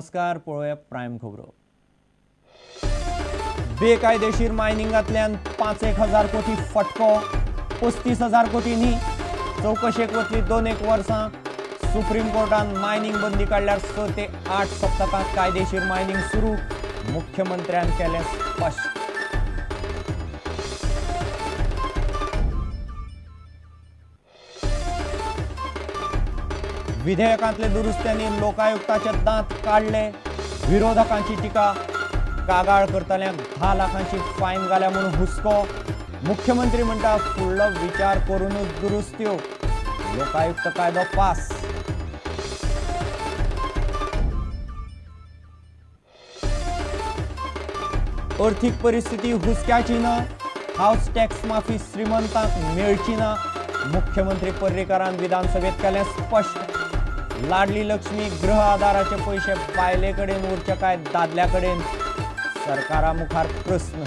नमस्कार. पळोवया प्रायम खबरो. बेकायदेशीर मायनिंगांतल्यान 5-1 हजार कोटी फटको, 35,000 कोटी न्ही. चवकशेक वतली 2-1 वर्सां. सुप्रीम कोर्टान मायनिंग बंदी काडल्यार 6 ते 8 सप्तकांत कायदेशीर मायनिंग सुरू, मुख्यमंत्र्यान केलें स्पश्ट. विधेयकांतले दुरुस्त्यांनी लोकायुक्ताचे दांत काडले, विरोधकांची टिका. कागाळ करतल्यांक 10 लाखांची फायन घाल्या म्हणून हुस्को. मुख्यमंत्री म्हणटा, फुडलो विचार करूनच दुरुस्त्यो. लोकायुक्त कायदो पास. अर्थीक परिस्थिती हुस्क्याची ना, हावस टॅक्स माफी श्रीमंतांक मेळची ना, मुख्यमंत्री पर्रीकारान विधानसभेत केलें स्पश्ट. लाडली लक्ष्मी गृह आधाराचे पयशे बायले कडेन उरचे काय दादल्या कडेन, सरकारा मुखार प्रस्न.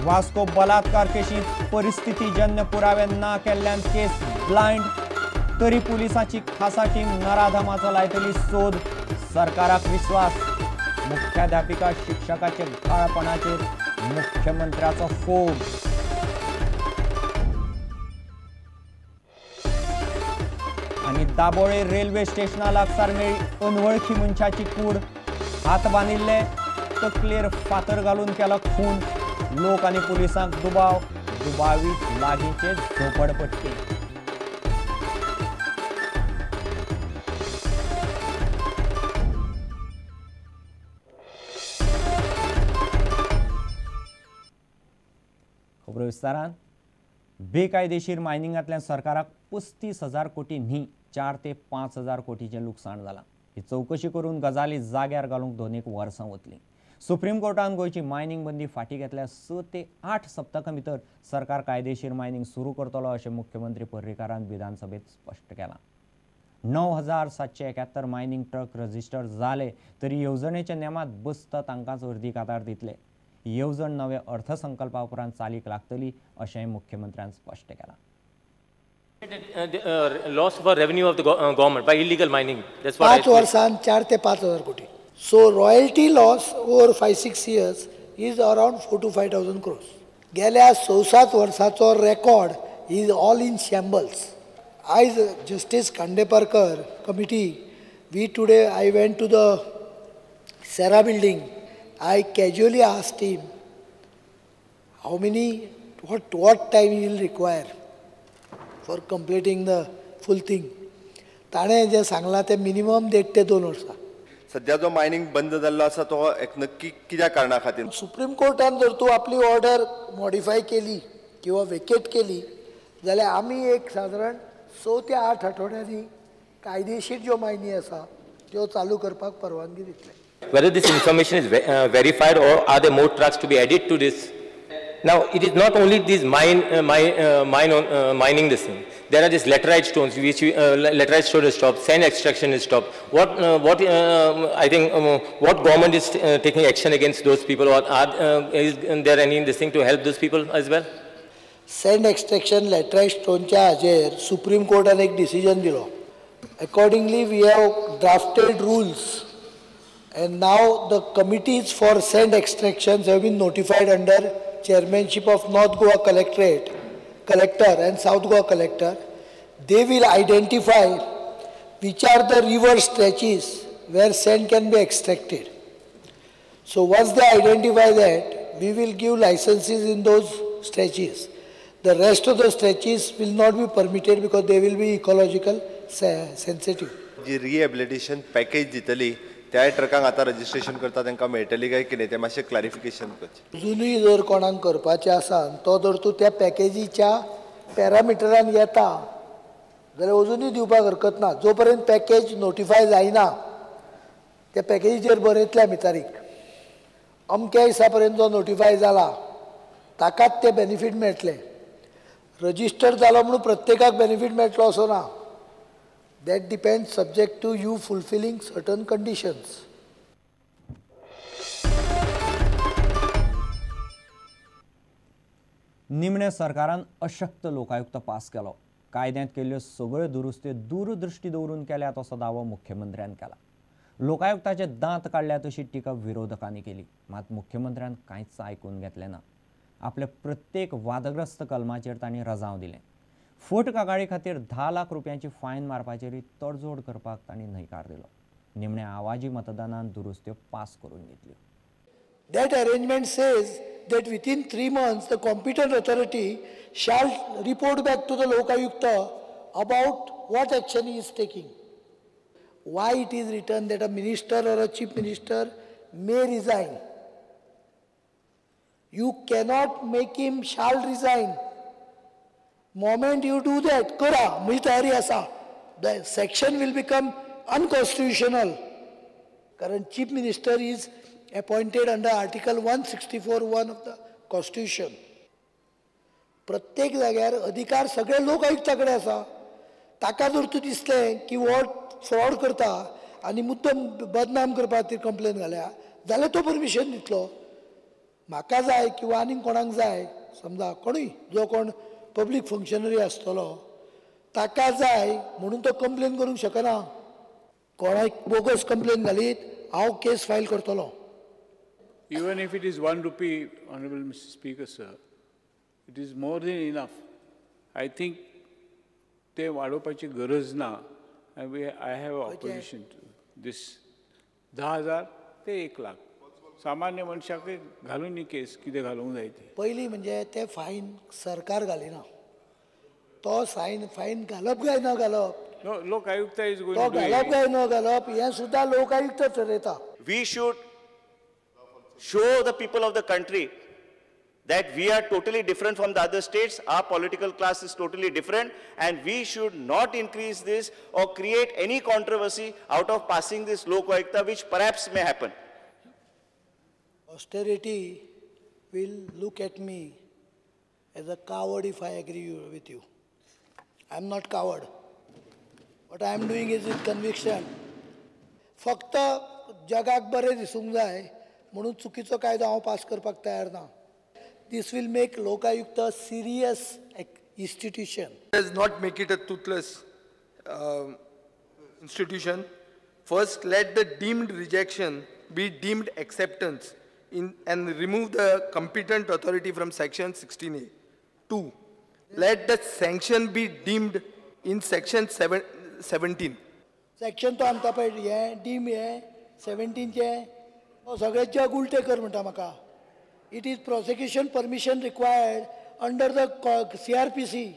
वास्को बलात्कार केशींत परिस्थितीजन्य पुरावे ना केल्ल्यान केस ब्लायंड, तरी पुलिसाची खासा टीम नराधमाचो लायतली सोद, सरकाराक विस्वास. मुख्याध्यापिका शिक्षकाचे घाळपणाचेर मुख्यमंत्र्याचो फोग. आनी दाबोळे रेल्वे स्टेशना लागसार मेळ्ळी अनवळखी मनशाची कूड. हात बांदिल्ले, तकलेर फातर घालून केलो खून. लोक आनी पुलिसांक दुबाव. दुबावीत लागींचे झोपडपट्टी. खबरो विस्तारान. बेकायदेशीर मायनिंगांतल्यान सरकाराक 35,000 कोटी न्ही, 4 ते 5 हजार कोटीचें लुकसाण जालां. ही चवकशी करून गजाली जाग्यार घालूंक 2-1 वर्सां वतलीं. सुप्रीम कोर्टान गोंयची मायनिंग बंदी फाटीं घेतल्यार 6 ते 8 सप्तकां भितर सरकार कायदेशीर मायनिंग सुरू करतलो, अशें मुख्यमंत्री पर्रीकारान विधानसभेत स्पश्ट केलां. 9771 मायनिंग ट्रक रजिस्टर जाले तरी येवजणेच्या नेमात बसता तांकांच अर्दीक आदार दितले. ही येवजण नव्या अर्थसंकल्पा उपरांत चालीक लागतली, अशेंय मुख्यमंत्र्यान स्पश्ट केलां. Loss for revenue of the government by illegal mining. That's what 5 वर्सान 4 ते 5 हजार कोटी. So royalty loss over 5-6 years is around 4 to 5 thousand crores. गेल्या स सात वर्साचो record is all in shambles. आयज justice Khandeparkar committee, we today I went to the CERA building. I casually asked him how many what time he will require for completing the full thing. ताणें जें सांगलां तें minimum 1.5 ते 2 वर्सां. सध्या जो mining बंद जाल्लो आसा, तो एक नक्की कित्या कारणा खातीर? सुप्रीम कोर्टान जर तूं आपली ऑर्डर मॉडिफाय केली किंवा वेकेट केली जाल्यार आमी एक सादारण 6 ते 8 आठवड्यांनी कायदेशीर ज्यो मायनी आसा त्यो चालू करपाक परवानगी दितले. Whether this information is verified or are there more trucks to be added to this? Now, it is not only this mining this thing. There are these laterite stones, which laterite stone is stopped, sand extraction is stopped. What I think, what government is taking action against those people, or is there any this thing to help those people as well? Send extraction, laterite स्टोनच्या हाजेर supreme कोर्टान एक decision दिलो. Accordingly we have drafted rules and now the committees for sand extractions have been notified under chairmanship of North Goa collector and South Goa collector. They will identify which are the river stretches where sand can be extracted. So once they identify that, we will give licenses in those stretches. The rest of the stretches will not be permitted because they will be ecological sensitive. Ji rehabilitation package दितली, त्याय ट्रकांक आतां registration करता तांकां मेळटली काय कितें, तें मातशें क्लॅरिफिकेशन करचें. अजुनूय जर कोणाक करपाचें आसा आनी तो जर तूं त्या पॅकेजीच्या पॅरामिटरान येता जाल्यार अजुनूय दिवपाक हरकत ना. जो पर्यंत पॅकेज नोटिफाय जायना, त्या पॅकेजीचेर बरयतले आमी तारीख, अमक्या दिसा पर्यंत जो नोटिफाय जाला ताकाच ते बेनिफीट मेळटले. रजिस्टर जालो म्हणून प्रत्येकाक बेनिफीट मेळटलो असो ना. That depends subject to you fulfilling certain conditions. निमणे सरकारान अशक्त लोकायुक्त पास केलो. कायद्यांत केल्ल्यो सगळ्यो दुरुस्त्यो दूरदृष्टी दवरून केल्यात असो दावो मुख्यमंत्र्यान केला. लोकायुक्ताचे दांत काडल्यात अशी टिका विरोधकांनी केली. मात मुख्यमंत्र्यान कांयच आयकून घेतलें ना. आपल्या प्रत्येक वादग्रस्त कलमाचेर तांणी रजांव दिलें. फट कागाळी खातीर 10 लाख रुपयांची फायन मारपाचेरूय तडजोड करपाक तांणी न्हयकार दिलो. निमण्या आवाजी मतदानान दुरुस्त्यो पास करून घेतल्यो. That arrangement says that within 3 months the competent authority shall report back to the Lokayukta about what action he is taking. Why it is written that a minister or a chief minister may resign? You cannot make him shall resign. Moment you do that, kara, म्हजी तयारी आसा, the section will become unconstitutional. कारण chief minister is appointed under Article 164(1) of the Constitution. प्रत्येक जाग्यार अधिकार सगळे लोक आयुक्ता कडेन आसा. ताका जर तूं दिसलें की हो फ्रॉड करता आनी मुद्दम बदनाम करपा खातीर कंप्लेन घाल्या जाल्यार तो परमिशन दितलो. म्हाका जाय किंवा आनीक कोणाक जाय, समजा कोणूय जो कोण पब्लीक फंक्शनरी आसतलो ताका जाय म्हणून तो कंप्लेन करूंक शकना. कोणाक बोगस कंप्लेन घालीत हांव केस फायल करतलो. Even if it is 1 rupee, Honorable Mr. Speaker, sir, it is more than enough. I think ते वाडोवपाची गरज ना. I have opposition to this. 10,000 ते 1 लाख सामान्य मनशाक घालून ही केस कितें घालूंक जाय ती. पयलीं म्हणजे ते फायन सरकार घालिना. तो सायन फायन घालप काय ना घालप, लोक आयुक्त is going तो घालप काय ना घालप हें सुद्दां लोक आयुक्त ठरयता. We should show the people of the country that we are totally different from the other states, our political class is totally different, and we should not increase this or create any controversy out of passing this Lok Ayukta, which perhaps may happen. Posterity will look at me as a coward if I agree with you. I am not coward. What I am doing is with conviction. फक्त जगाक बरें दिसूंक जाय म्हणून चुकीचो कायदो हांव pass करपाक तयार ना. This will make Lokayukta a serious institution. Does not make it a toothless institution. First, let the deemed rejection be deemed acceptance and remove the competent authority from section 16A. 2. Let the sanction be deemed in section 17. Section तो आमकां पळय हें deem हें 17चें सगळें जग उलटें कर म्हणटा म्हाका. It is prosecution permission required under the CRPC.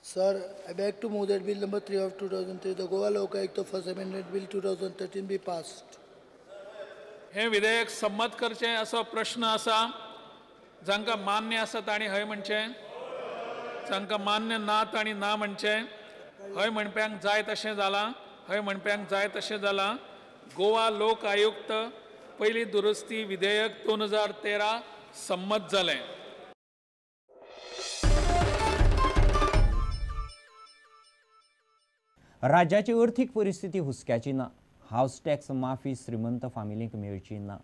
Sir, I beg to move that bill number 3 of 2003, the Goa Lokayukta First Amendment Bill 2013 be passed. हे विधेयक संमत करचें असो प्रश्न आसा. जांकां मान्य आसा तांणी हय म्हणचें, जांकां मान्य ना तांणी ना म्हणचें. हय म्हणप्यांक जाय तशें जालां, हय म्हणप्यांक जाय तशें जालां. गोवा लोक आयुक्त पयली दुरुस्ती विधेयक 2013 संमत जालें. राज्याची अर्थीक परिस्थिती हुस्क्याची ना. हावस टॅक्स माफी श्रीमंत फामिलींक मेळची ना.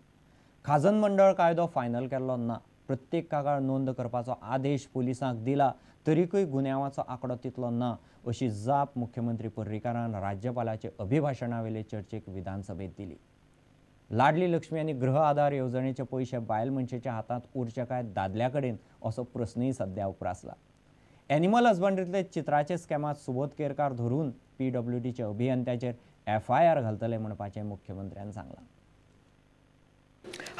खाजन मंडळ कायदो फायनल केल्लो ना. प्रत्येक कागाळ नोंद करपाचो आदेश पुलिसांक दिला तरीकूय गुन्यांवाचो आंकडो तितलो ना अशी जाप मुख्यमंत्री पर्रीकारान राज्यपालाचे अभिभाशणावेले चर्चेक विधानसभेत दिली. लाडली लक्ष्मी आनी गृह आधार येवजणेचे पयशे बायल मनशेच्या हातांत उरचे काय दादल्या कडेन असो प्रस्नूय सद्या उप्रासला. एनिमल हजबंड्रींतले चित्राचे स्कॅमांत सुबोध केरकार धरून पीडब्ल्यूडीच्या अभियंत्याचेर एफआयआर घालतले म्हणपाचें मुख्यमंत्र्यान सांगलां.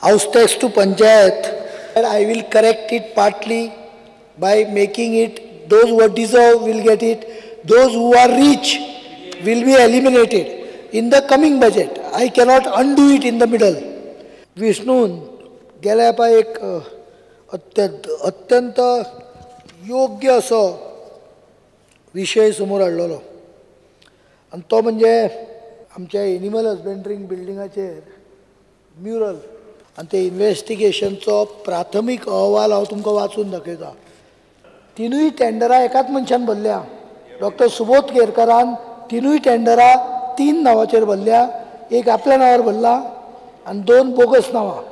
House tax to panchayat, I will correct it partly by making it those who deserve will get it, those who are rich will be eliminated in the coming budget. I cannot undo it in the middle. विष्णून गेल्या पळय एक अत्यंत योग्य असो विशय समोर हाडलेलो आनी तो म्हणजे आमच्या एनिमल हजबंड्रींग बिल्डिंगाचेर म्युरल आनी ते इन्वेस्टिगेशनचो प्राथमीक अहवाल हांव तुमकां वाचून दाखयता. तिनूय टेंडरां एकाच मनशान भरल्या. डॉक्टर सुबोध केरकारान तिनूय टेंडरां 3 नांवाचेर भरल्या. एक आपल्या नांवार भरला आनी 2 बोगस नांवां.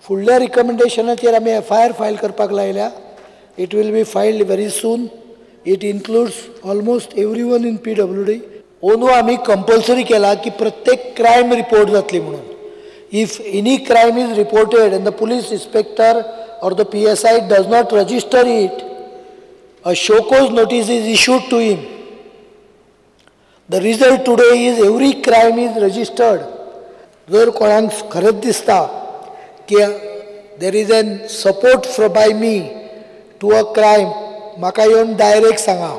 फुडल्या रिकमेंडेशनाचेर आमी एफआयआर फायल करपाक लायल्या. It will be filed very soon. It includes almost everyone in PWD. अंदू आमी कंपल्सरी केला की प्रत्येक क्रायम रिपोर्ट जातली म्हणून. If any crime is reported and the police inspector or the PSI does not register it, a show cause notice is issued to him. The result today is every crime is registered. जर कोणाक खरेंच दिसता की there is an support by me to a crime, म्हाका येवन direct सांगा.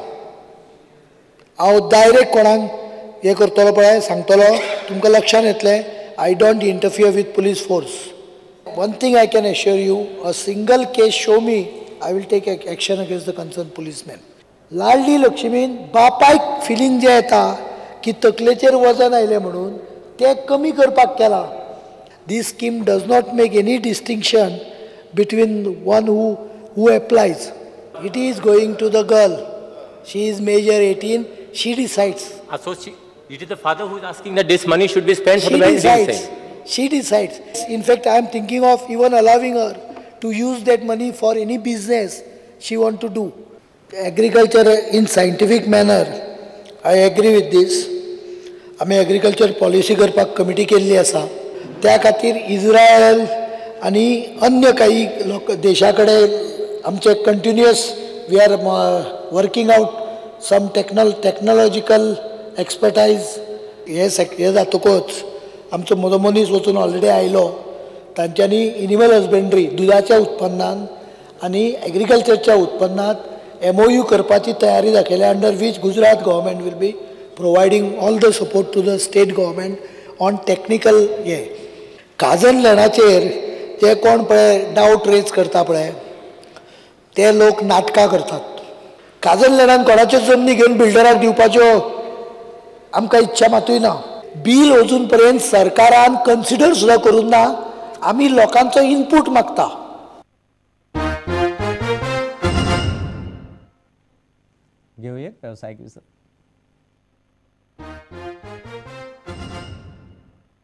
हांव direct कोणाक हें करतलो पळय, सांगतलो, तुमकां लक्षांत येतलें. I don't interfere with police force. One thing I can assure you, a single case show me, I will take action against the concern policeman. Ladli लक्ष्मीन बापायक फिलींग जें येता की तकलेचेर वजन आयलें म्हणून तें कमी करपाक केलां. This scheme does not make any distinction between one who applies. It is going to the girl. She is major 18. She decides. So it is the father who is asking that this money should be spent for the marriage. She decides. In fact, I am thinking of even allowing her to use that money for any business she want to do. Agriculture in scientific manner, I agree with this. आमी agriculture policy करपाक committee केल्ली आसा. त्या खातीर इस्रायल आनी अन्य काही लोक देशा कडेन आमचे continuous we are working out some technological expertise. हे जातकूच आमचो म्हजो मनीस वचून ऑलरेडी आयलो. तांच्यांनी एनिमल हजबंड्री दुदाच्या उत्पन्नान आनी एग्रीकल्चरच्या उत्पन्नात MOU करपाची तयारी दाखयल्या, under which Gujarat government will be providing all the support to the state government on technical. हे काजन लॅंडाचेर जे कोण पळय डावट रेज करता पळय ते लोक नाटकां करतात. काजन लॅंडान कोणाच्यो जमनी घेवन बिल्डराक दिवपाच्यो आमकां इच्छा मातूय ना. बील अजून पर्यंत सरकारान कन्सिडर सुद्दां करूंक ना. आमी लोकांचो इनपूट मागता. घेवया वेवसायीक विसव.